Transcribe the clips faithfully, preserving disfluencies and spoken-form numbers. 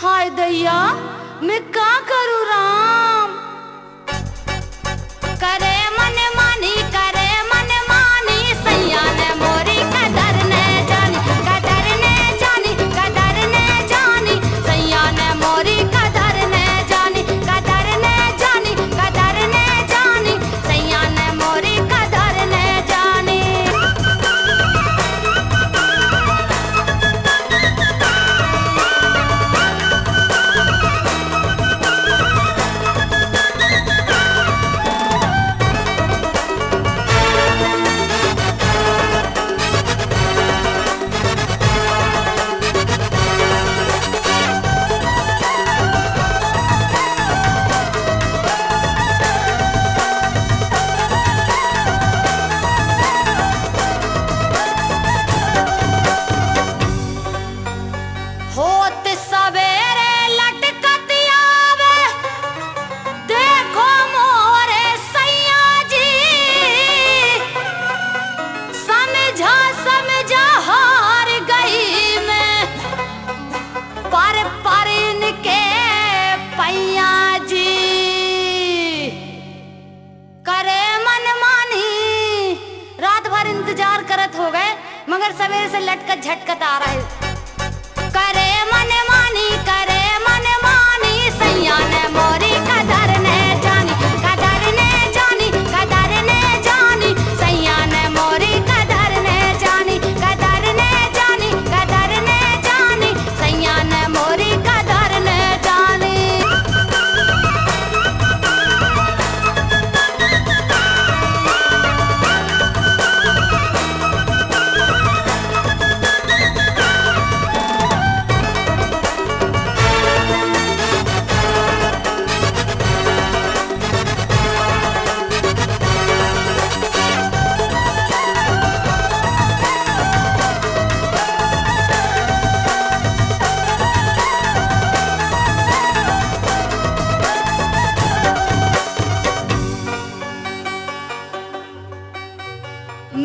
हाय दैया, मैं का करूँ राम? करे मन मानी, करे मन मानी, सैया ने मोरी कदर ने जानी, कदर ने जानी, कदर ने जानी, सैया ने मोरी कदर ने जानी, कदर ने जानी, कदर ने जानी, सैया ने मोरी कदर ने जानी। होत सवेरे लटकत आवे, देखो मोरे सैया जी, समझा समझा हार गई मैं, पर पर इनके पैया जी। करे मन मानी, रात भर इंतजार करत हो गए, मगर सवेरे से लटकत झटकत आ रहे। करे मन मानी, करे मन मानी, सैया ने मोरी कदर ने जानी, कदर ने जानी, कदर ने जानी, सैया ने मोरी कदर ने जानी, कदर ने जानी, कदर ने जानी, सैया ने मोरी कदर ने जानी।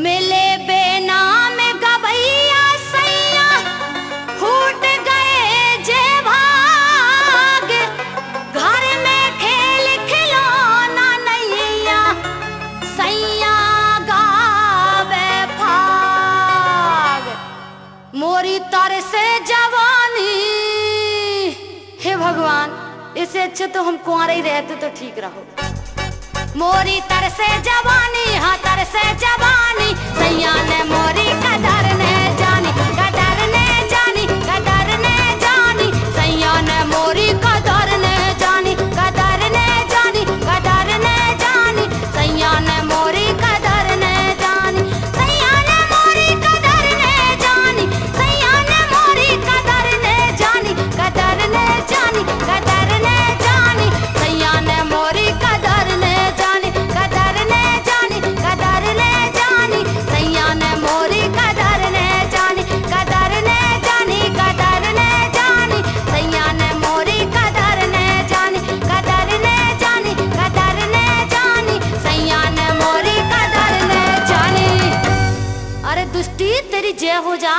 मिले बेनाम गवैया सैया, फूट गए जे भाग। घर में खेल खिलौना नैया, सैया गावे फाग। मोरी तरसे जवानी, हे भगवान, इससे अच्छे तो हम कुंवारे ही रहते तो ठीक रहो। मोरी तरसे जवानी, हाँ तरसे जवानी, सैया ने मोरी कदर ने जानी, कदर ने जानी, कदर ने जानी, सैया ने मोरी कदर ने जानी, कदर ने जानी, कदर ने जानी, सैया ने मोरी कदर ने जानी, सैया ने मोरी कदर ने जानी, सैया ने मोरी कदर ने जानी, कदर ने जानी, कदर ने जानी, सैया ने मोरी कदर ने जानी, कदर ने जानी, कदर ने जानी, सैया ने मोरी कदर ने जानी, कदर ने जानी, कदर ने जानी, सैया ने मोरी कदर ने जानी, कदर ने जानी, कदर ने जानी, सैया ने मोरी कदर ने जानी। अरे दुष्टी, तेरी जय हो जा।